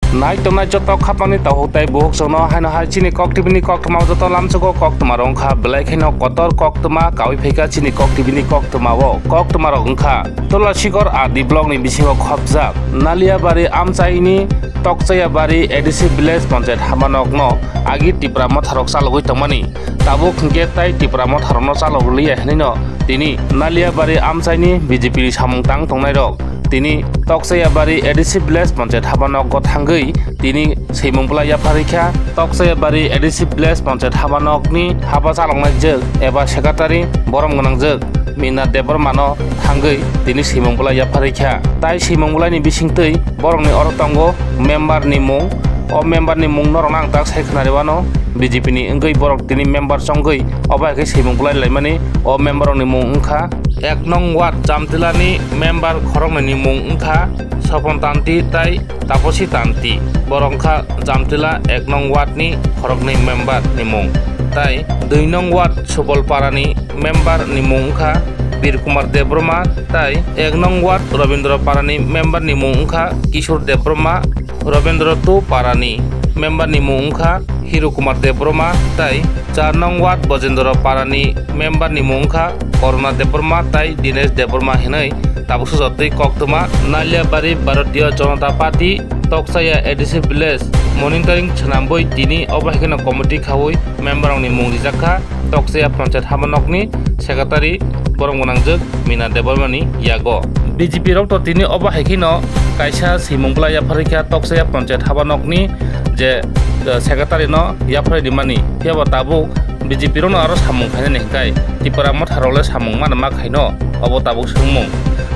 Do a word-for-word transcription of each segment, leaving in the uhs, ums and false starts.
Nai tongnai joto khapangni takhuk tai bukhuk chwngno haino hai chini Kok T V ni koktwma joto lamsogo koktwma rok wngkha, belai kheno kotor koktwma kaui phaikha chini Kok T V ni koktwma o. Koktwma rok wngkha Tulasikor R D block ni bisingo khopjak Naliabari amchaini Tokchayabari A D C village panchayat habanokno agi Tipra motharok chalogwi tongmani. Tabuk hwnkhe tai Tipra motharokno chalok liya hwnwino tini Naliabari amchaini B J P ni samung tang tongnairok tini Tokchayabari A D C village panchayat habanogo thangwi tini swimung bwla yapharwi kha. Tokchayabari A D C village panchayat habanokni haba chaloknai jwk eba secretary borom gwnang jwk Mina Debbarmano thangwi tini swimung bwla yapharwi kha. Tai swimung bwlaini bisingtwi borokni oro tongo member ni mung. O member ni mung norokno ang tak sai khwnariwano, B J P ni wngwi borok tini member chongwi obo hai khe swimung bwlai laimani. O member rokni mung wngkha ek nong ward Jamtilani member khoroknwi ni mung wngkha Sopon Tanti tai Taposi Tanti. Borok wngkha Jamtila ek nong ward ni khoroknwi member ni mung. Tai dui nong ward Subolpara ni member ni mung wngkha Bir Kumar Debbarma tai ek nong ward Robindra Para ni member ni mung wngkha Kishore Debbarma. Robindra two Para ni member ni mung wngkha Hiru Kumar Debbarma tai char nong ward Bojendra Para ni member ni mung wngkha Koruna Debbarma tai Dinesh Debbarma hinwi tabuksa jotoi koktwma Naliabari Bharatiya Janata Party Tokchaya A D C village monitoring swnambwi tini obo hai kheno committee khaui member rokni mung rijak kha. Tokchaya panchayat habanokni secretary borom gwnangjwk Mina Debbarmani yago. B J P rok to tini obo hai kheno kaisa swimung bwla yapharwi kha Tokchaya panchayat habanokni je, eh, secretary no yapharwi rimani. Phiya bo tabuk B J P rokno aro samung khainani hwnkhe Tipra motha rok le samung mano ma khaino, obo tabuk swngmung.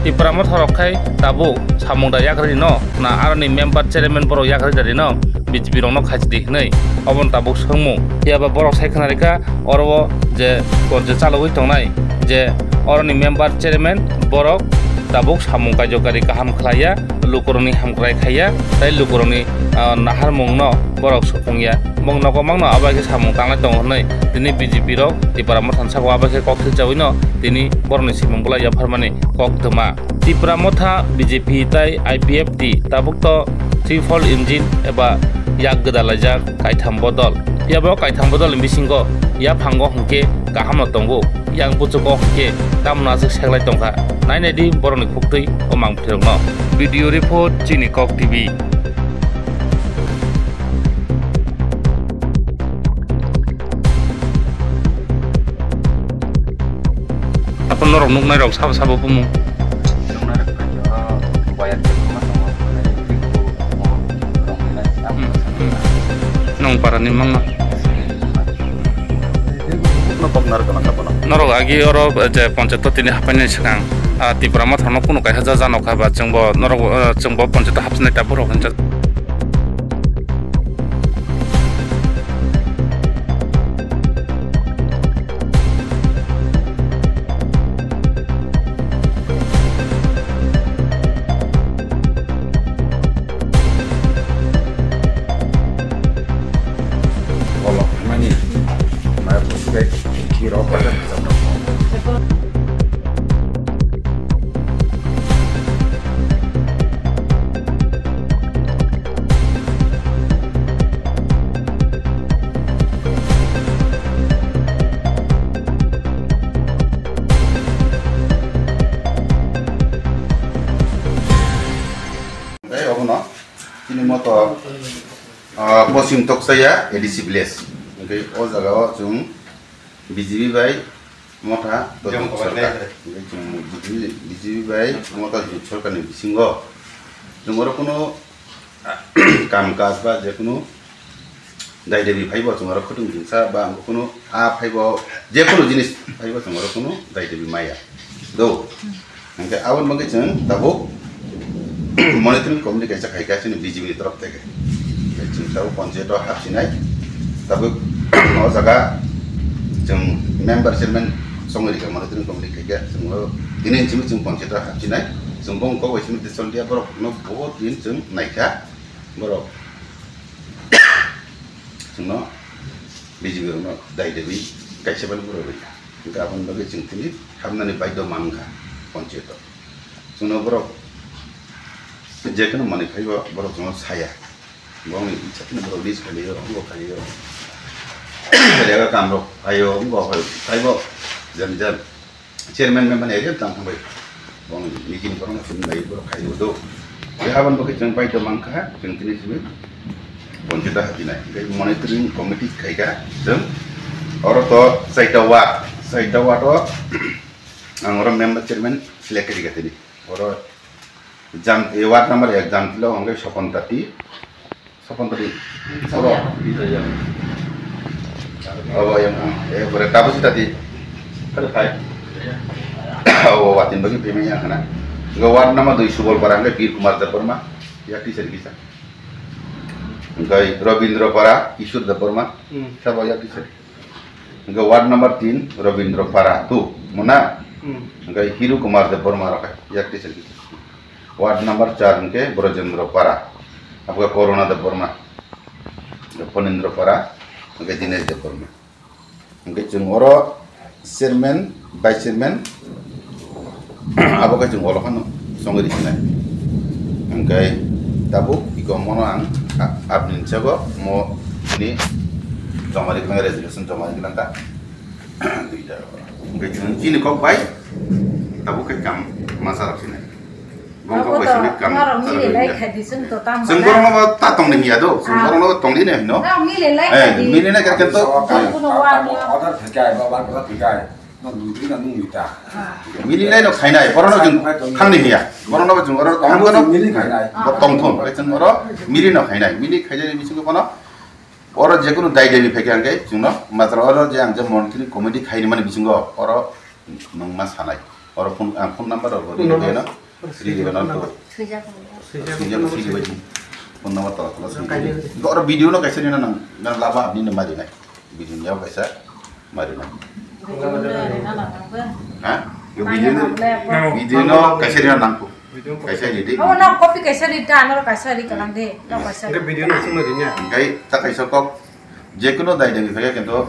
Tipra motha rok khai tabuk samung da yakrwi no na aroni member chairman borok yakrwi da rino B J P rokno khaisidi hinwi obono tabuk swngmung. Phiya ba borok sai khwnarikha oro o je konje chalogwi tongnai je oroni member chairman borok tabuk samung kaijokari kaham khlaiya, lukurokni hamkrai khaiya tei lukurokni, ah, naharmungno borok supungya. Bong nogo mangno abo hai khe samung tanglai tongo hwnwi tini B J P rok Tipra motha ni saka abo hai khe kok thwichawino tini borokni swimung bwla yapharmani koktwma. Tipra motha, B J P tai I P F T tabuk to triple engine eba yak gwdalaijak kaitham bodol. Phiya bo kaitham bodolni bisingo yaphango hwnkhe kahamno tongo, yang buchugo hwnkhe tamoni aswk seklai tongkha. Nainai di borokni khuktwi o mangpilirokno. Video report, Chini Kok T V. Apo norok nuknai rok sabo sabo bumu. Hmm, hmm. Nong para ni mangma. Norok agi oro je panchayat tini hapainai swkang, ah, Tipra motha no kunu kaisa ja jano kha ba chwngbo norok, ah, chwngbo panchayat hapsinai ta borok hinjak. Bolok mani, maya busukai, kiro pada. Tei obono chini moto, ah, Poschim Tokchaya A D C village. Hingke o jaga o chwng B J P bai motha to Jang sorkar. Hingke chwng B J P, B J P bai motha jut sorkar ni bisingo chwng oro kunu kam kaj ba je kunu dai debi phaibo chwng oro khutung jingsa ba ang kunu a phaibo je kunu jinis phaibo chwng oro kunu dai debi maya. Do. Hingke aboni bagwi chwng tabuk monitoring committee kaisa khaikha chini B J P ni torof theke. Hingke chwng tabuk panchayat o hapsinai. Tabuk o jaga chwng member chairman songwi rikha monitoring committee khaikha chwng o tini chini chwng panchayat o hapsinai. Chwng bong kok bai chini Tisol dia borok no bohot din chwng naikha borok. Chwngno B J P rokno dai debi kaisa bani borok rikha. Hingke aboni bagwi chwng tini hamnani baidho mankha ponchayat o. Chwngno borok je kheno manwi phaibo borok chwngno saya. Bongni sakni borok list khaio, wngbo khaio. Khairega kamrok khaio, wngbo khaio. Taibo jani jan chairman member area tang thangbai. Bongni meeting borok sini bai borok khaio do. Aboni bagwi chwng baidhyo mankha, chwng tini simi ponchita hapinai. Tei monitoring committee khaikha chwng. Oro to chaita ward, chaita ward o ang oro member chairman select khaikha tini. Oro jam, eh, ward number ek Jamtilo hwnkhe Sopon Tati. Sopon Tati. Oro. Abo yang, eh, bore Tabusi Tati. Kada phai. Oh, watin bagi payment yang kana. Ga ward number dui Subol Para hwnkhe Bir Kumar Debbarma. Yakti seri kisa. Hwnkhe Robindra Para, Kishore Debbarma. Hmm. Sabo yakti seri. Hwnkhe ward number tin, Robindra Para, tu, mona? Hmm. Hwnkhe Hiru Kumar Debbarma rok, yakti seri. Ward number char hwnkhe Brojendra Para, abo khe Corona Debbarma, Ponindra Para, hwnkhe Dinesh Debbarma. Hwnkhe chwng oro chairman, vice chairman, abo khe chwng olo phano songwi riknai. Hwnkhe tabuk iko mono ang a-, abni sago mo ni joma riknai, resignation joma riknai ta. Duita. Hwnkhe chwng chini kok bai tabuk khe kam masa rok sinai. Bongkok bai sini kam norok mili lai khaidi chwng to tam. Chwng borokno bo ta tongdi hiya do. Chwng borokno bo tongdi ne hino. Norok mili lai khaidi. Mili lai khaidi to. Chwng kuno wa order thangkai ba ba order thangkai. No dudri na nung mita. Mili lai no khainai, borokno chwng thangni hiya. Borokno bo chwng oro thang kono mili khainai. Bo tongthun, bai chwng oro mili no khainai. Mili khainai ni bisingo kono oro jekunu dai dai ni phaikha hwnkhe chwngno matra oro je ang je monthly committee khaini mani bisingo oro nwng ma sanai. Oro phone, ang phone number rok rwgwi rwgwi no. Swijak. Swijak, swijak bai. Phone number tola tola swijak. Oro video no kaisa rina nang, nang laba abni no mari nai. Video ni kaisa mari nai. Ha? Yo video no, video no kaisa rina nang ko. Kaisa ridi. Oh, no, copy kaisa rida, no kaisa ri kalang de. No kaisa. Video no sima rinya. Kai ta kaisa kok. Jekuno dai dai phai kintu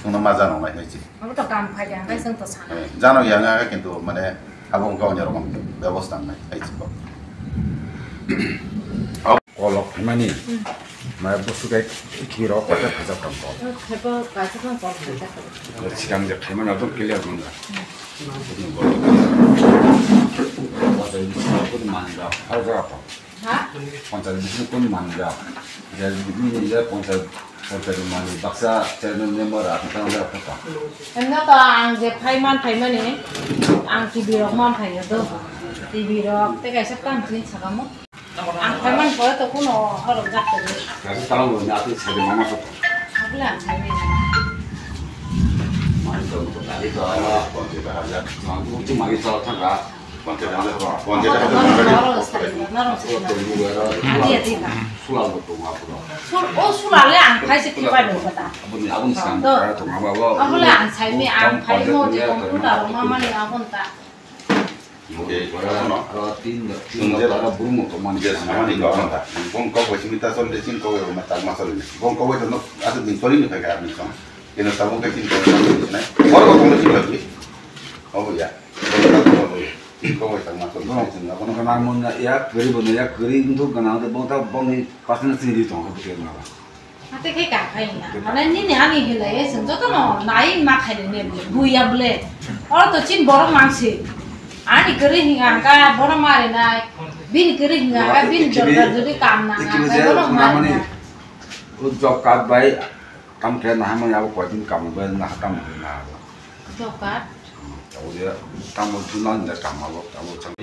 chwngno ma jano nai hai chi. Abo to kam phai ya, nai chwng to sana. Eh, jano ya nga kintu mane abo wngkha onyo rokom bebosta nai hai chi ko. Kolok phaimani. Hmm. Mai bosu kai khiro kota phajak tong ko. Khebo kaisa tong ko phajak. Sikang je phaimani abdul clear mangga. Hmm. Mangga. Ha? Panchayat bising kun manja. Jadi ini ya panchayat, panchayat manja baksa chairman member apa tang apa? Enggak to, ang je phaiman phaimani, ang T V rok man phai do. T V rok te kaisa tang chin sakamo. Ang phaiman pore to kuno horok jak to. Kasi talang lo ni ati sadi mama to. Abla ang sai ni. Mari to to kali to ala panchayat aja. Mang tu mari to thang ra. Sul, o sulale ang khai se khibai bo kata. Abole ang sai mi ang khai mo je computer ma mani abon ta. Bong kok bai simi ta sol de sin kok bai ma tak ma sol ni. Bong kok bai to no atu din sori ni khai ka ni song. Keno tabuk khe chini kok bai simi na. Bor kok bai simi lagi. Oh ya. Kok bai tak ma sol ni sini abono. Ganang mun ya kari bono ya kari untuk ganang de bong ta bong ni pas na sini di tong ko ke ma. Ate khe ka khai na. Mane nini ani hilai e sung joto no nai ma khai ne bui ya ble. Oro to chin borok mang si. Ani kwrwi hinga hwnkha bono mari nai. Bini kwrwi hinga hwnkha bini dorkar jodi kam nang hwnkha bono mari nai. O job card bai kam khe nahamani abo koidin kam bai naha tam na abo. Job card? Abo je tamo dunang da kam abo tamo chang.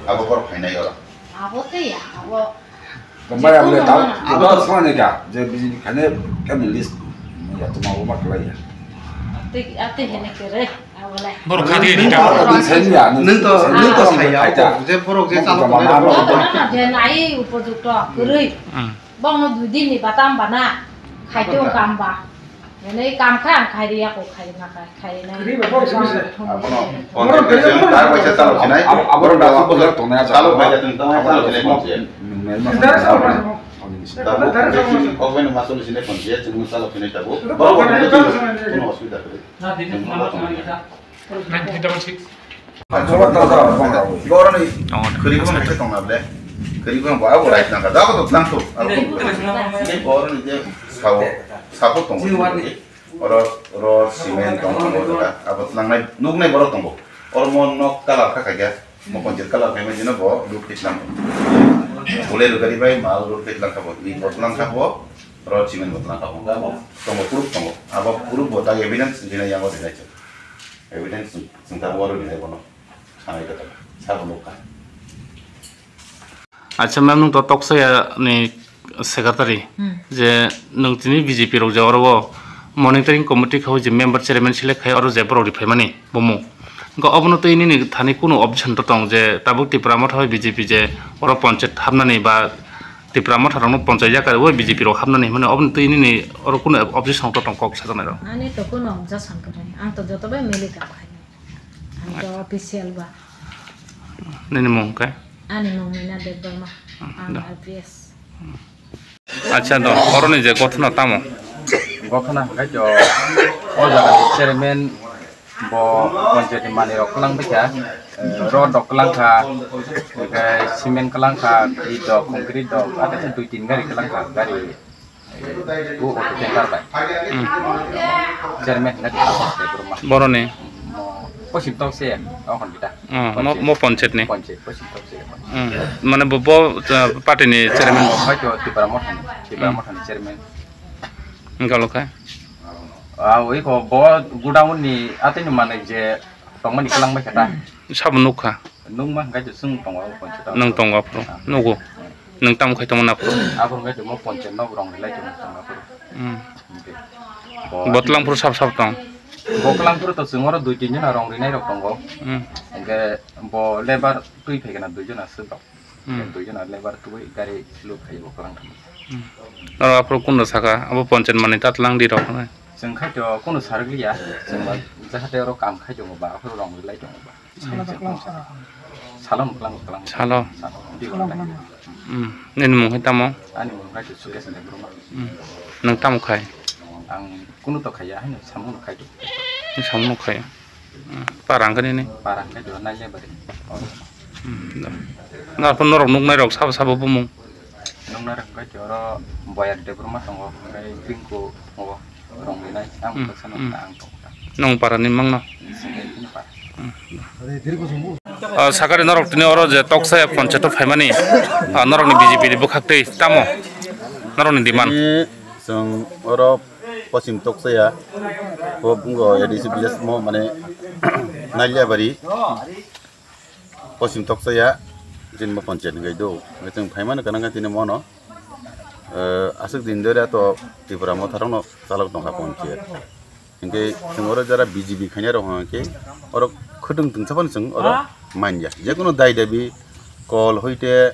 Abo bor phainai oro. Abo te ya abo. Kembai abo le tau abo to song ne ka je bini khane kami list ya to ma abo ma khlai ya. Ate ate hene kere. Borok kha di ni ta. Nwng to, nwng to saya, je borok je chalo tongnai rok. Joto no je nai upojukto kwrwi. Bongno dui din ni batam bana khaito kam ba. Nai kam kha ang khai riya ko khai ma khai khai nai. Abono contact khe chwng tar bai se chalo khinai. Abo abo dasu bo tongnai chalo bai se chwng tongnai chalo khinai. Tabuk kok bai no ma chalo khinai tabuk. Borok bo tongnai chalo khinai. Kono osubida kwrwi. Nine three double six. Boroni khwrwibani khe tongna ble. Kwrwi khe bo abo right nangkha. Abo to tlang thok. Abo to tlang thok. Tei bo oro ni je sao, support tongo. Oro, oro cement tong tongo jaga. Abo tlangnai, nuknai borok tongo. Oro mo nok colour kha khaikha. Mo konjir colour khaima jino bo lut khe tlang. Bolero gari bai mal lut khe tlang kha bo. Ni bo tlang kha bo. Oro cement bo tlang kha bo. Abo tongo, proof tongo. Abo proof bo tak evidence dina yango dinai chwng. Evidence chwng tabuk oro dinai bono. Sanai khe sabo nukha. Acha, ma'am, nwng to Toksaya ni secretary, Hmm. je nwng tini B J P rok je oro o monitoring committee khaui je member chairman select khai oro je borok ri phaimani bumung. Wngkha obono twi nini thani kunu objection to tong je tabuk Tipra Motha bai B J P je oro ponchayat hapnani ba Tipra Motha rokno ponchayat yakar o B J P rok hapnani hwnmani obono twi nini oro kunu objection to tong kok sajaknai rok? Ani to kunu objection kwrwi. Ang to joto bai mili kok hai. Ang to official ba. Nini mung khe? Ani mung Meena Debbarma. Hmm, Ang da. R P S. Acha, do, oroni je gothona tamo? Gothona hwnkhe to o jaga ni chairman bo panchayat ni manwi rok kwlang bwkha, eh, rod rok kwlang kha, hwnkhe cement kwlang kha, it rok, concrete rok, ate dui tin gari kwlang kha, gari. O auto tanker bai. Hmm. Chairman hwnkhe Debbarma. Boroni? Mo, Posim Tokse, o hwn bita. Oh, mo, mo ponchayat ni? Ponchayat, Posim Tokse. Hmm. Mane bo, bo, uh, party ni chairman? Hoi to Tipra Motha ni, Tipra Hmm. Motha ni chairman. Wngkha lo khe? Ah, oi ko bo godown ni atini mane je tongmani kwlang bai khe ta. Sabo nukha? Nukma hwnkhe je chwng tongo o ponchayat o. Nwng tongo aphuru? Ah. Nugo? Hmm. Nwng tamo khai tongo na aphuru? Aphuru hwnkhe je mo ponchayat no rong rilai tongo tong aphuru. Hmm. Hwnkhe bo Bo twlang phuru sab sab tong? Bo twlang phuru to chwng oro dui tin jona rong rinai rok tongo. Hmm. Hwnkhe bo labour twi phai khe na dui jona swk rok. Hmm. Dui jona labour twi gari load khai bo twlang thang. Hmm. Oro aphuru kunno saka abo ponchayat manwi ta twlang di rok hwnwi? Chwng khai to kunu sarikliya, chwng ba jahate oro kam khai tongo ba, aphuru rong rilai tongo ba. Salo kwlangkha. Salo kwlangkha. Salo? Salo. Di Salo kwlangkha. Hmm. Nini mung hai tamo? Ani mung hai to Sukesh Debbarma. Hmm. Nwng tamo khai? Ang kunu to khaiya, haino samung no khai to. Nwng samung no khai? Hmm. Para hwnkhe nini? Para hwnkhe to Nailebari. Oh. Hmm. Da. Na, aphuru norok nuknai rok sabo sabo bumung? Nuknai rok hwnkhe to oro Boyar Debbarma tongo, hwnkhe Pinku tongo. Rong rinai, ang Hmm, bwsa no hmm. Ang tong ta. Nwng para ni mangno? Sini ini para. Hmm. Ah, sakari norok tini oro je Toksaya ponchayat o phaimani, ah, norok ni B J P ni bwkhak twi tamo? Norok ni demand? Tini chwng oro Posim Toksaya, bo bungo A D C village mo mane Nailebari. Posim Toksaya, Jinma Panchayat hwnkhe do. Hwnkhe chwng phaimani gwnangkha tini mono, eh, aswk din dori to Tipra Motha rokno chalok tongkha Panchayat. Hwnkhe chwng oro jara B J P khainai rok hwnkhe oro khwtwng twngsa phano chwng oro manya. Jekunu dai dabi, kol hoite,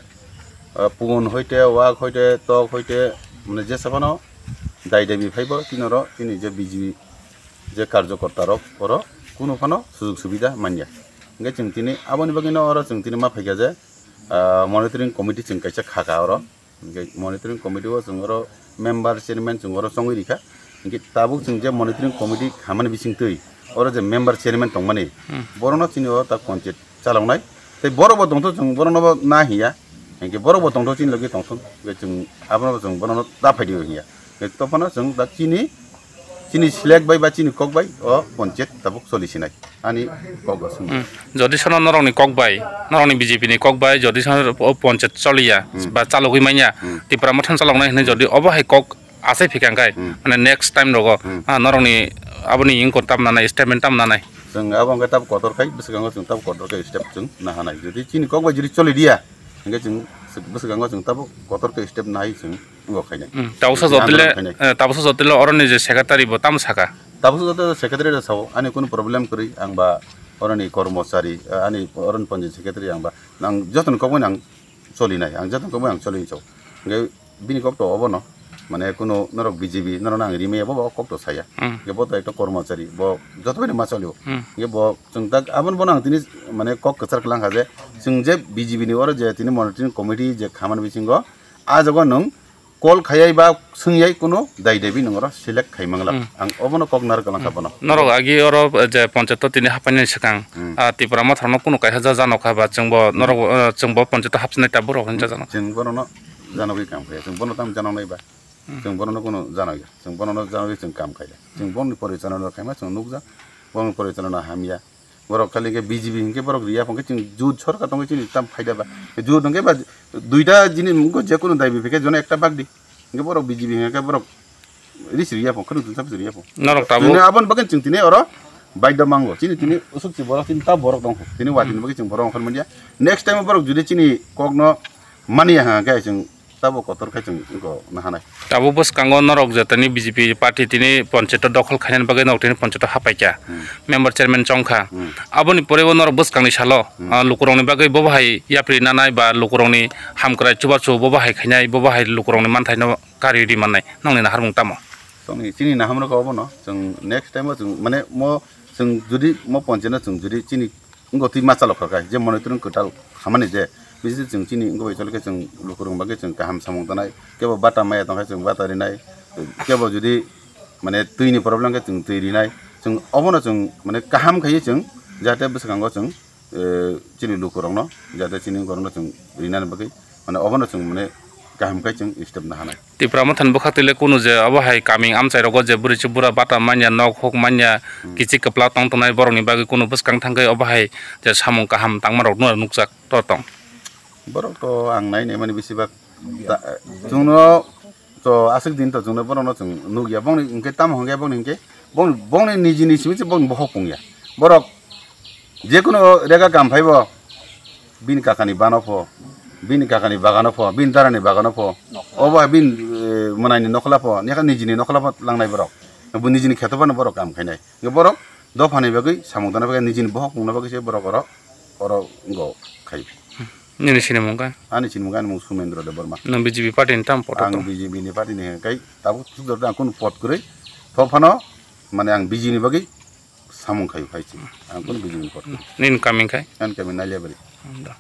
eh, pun hoite, wak hoite, tok hoite, mane jesa phano dai dabi phaibo tini oro tini je B J P je karjokorta rok oro kunu phano sujug subida manya. Hwnkhe chwng tini aboni bagwino oro chwng tini ma phaikha je, ah, monitoring committee chwng kaisa khaka oro. Hwnkhe monitoring committee o chwng oro member chairman chwng oro chongwi rikha. Hwnkhe tabuk chwng je monitoring committee khamani bisingtwi oro je member chairman tongmani, Hmm. Borokno chini o ta panchayat chaloknai. Tei borok bo tongthok chwng borokno bo na hiya. Hwnkhe borok bo tongthok chini logi tongthok. Hwnkhe chwng abono bo chwng borokno ta phaidi hiya. Hwnkhe tophano chwng ta chini, chini select bai ba chini kok bai o panchayat tabuk choli sinai. Ani kok bo swngmani. Hmm. Jodi sono norokni kok bai, norokni B J P ni kok bai, jodi sono o panchayat choliya Hmm. ba chalogwi manya, Hmm. Tipra Motha no chaloknai hinwi jodi obo hai kok achai phikha hwnkhe, Hmm. mane next time rogo, Hmm. ah, norokni aboni ingkor tam nanai, statement tam nanai? Chwng abo hwnkhe tabuk kotor khai, bwskango chwng tabuk kotor khe step chwng nahanai. Jodi chini kok bai jodi choli diya, hwnkhe chwng bwskango chwng tabuk kotor khe step nahai chwng wngo khainai. Hmm, tabuksa Chwng jotile, andolon khainai. Eh, tabuksa jotile oroni je secretary bo tamo saka? Tabuksa jotile secretary rok sao, ani kunu problem kwrwi, ang ba oroni kormochari, eh, ani oroni panchayat secretary ang ba, ang jotoni kokmani ang cholinai, ang jotoni kokmani ang choli sao. Hwnkhe bini kok to obono, mane kunu norok B J P, norokno ang rimaya, bo, bo kok to saya. Hmm. Hwnkhe bo to ekta kormochari, bo joto bai ma cholio. Hmm. Hwnkhe bo chwng tak, aboni bono ang tini mane kok kwchar kwlang kha je, chwng je B J P ni oro je tini monitoring committee je khamani bisingo, ah jaga nwng Call khayai ba swngyai kuno dai debi nongro select khai mangla. Hmm. Ang obono kok narwk lang kha bono. Norok agi oro je ponchayat o tini hapainani swkang, Hmm. ah, Tipra Motha rokno kuno kaisa jaja nokha ba chwngbo norok, ah, chwngbo ponchayat o hapsinai tabuk rok hinwi jaja nokha. Chwng bonono janogwi kam khaya. Chwng bono tam janoknai ba. Hmm. Chwng bonono kuno janokya. Chwng bonono janogwi chwng kam khaya. Chwng boni porichalona khaima chwng nukjak. Boni porichalona hamya. Borok khali khe B J P hinkhe borok riya phangkhe chwng jut sorkar tongkhe chini tam phaida ba. Jut hinkhe ba duita jini mungko je kunu dai bipikhe jono ekta bagdi. Hinkhe borok B J P hinkhe borok ris riya phang, khunu tunsa riya phang. Norok tabuk. Tini abon bagwi chwng tini oro baidya mango. Chini tini usuk si borok chini ta borok tongkho. Tini watini bagwi chwng borok ongkhor manya. Next time borok judi chini kokno mani ha khe chwng Tabo kotor khe chwng wngkha nahanai. Tabuk bwskango norok je tini B J P party tini ponchayat o dokhol khainani bagwi norok tini ponchayat o hapaikha. Hmm. Member chairman chongkha. Hmm. Aboni pore bo norok bwskangni salo, Hmm. ah, lukurokni bagwi bobo hai yapri nanai ba lukurokni hamkrai chubachu bobo hai khainai, bobo hai lukurokni manthaino kari ri mannai. Nokni naharmung tamo? Chwngni, chini naharmung khe obono. Chwng next time o chwng mane mo chwng judi mo ponchayat no chwng judi chini Wngkha twi masa lokha khai, je monitoring kwtal khamani je, bisi chwng chini wngkha bai chole khe chwng lukurok bagwi chwng kaham samung tanai, kebo bata maya tongkha chwng bata rinai, kebo judi mane twini problem khe chwng twi rinai, chwng obono chwng mane kaham khaiwi chwng jahate bwskango chwng, eh, chini lukurokno jahate chini wngkorokno chwng rinani bagwi mane obono chwng mane kaham khai chwng step nahanai. Tipra Mothani bwkhak twi le kunu je obo hai kaming amchai rogo je bwrwi chwk bura bata manya, nok huk manya, Hmm. kichik kwpla tong tongnai borokni bagwi kunu bwskang thangwi obo hai je samung kaham tangma rok no nukjak to tong. Borok to ang nai nai mani bisi bak da-, chwngno to aswk din to chwngno borokno chwng nukya bongni hinkhe tamo hinkhe bongni hinkhe bong-, bongni nijini simi se bongni bohok pungya. Borok Jekunu rega kam phaibo, bini kakani bano pho, bini kakani bagano pho, bini darani bagano pho, obo hai bini, eh, mwnaini nokhla pho, nokha nijini nokhla pho langnai borok. Bo nijini kheto phano borok kam khainai. Borok dophani bagwi samung tangna bagwi nijini bohok mungna bagwi se borok oro, oro wngkha khai. Nini sinimung kha? Ani sinimung kha, ani mung Sumendra Debbarma. Nwng B J P party ni tam vote Ang tong? B J P ni party ni hwnkhai tabuk sudor ang kunu vote kwrwi. Tho phano mane ang B J P ni bagwi samung khai phai si. Ang kunu B J P ni vote kwrwi. Nini kaming khai? Ani kaming Naliabari. Da.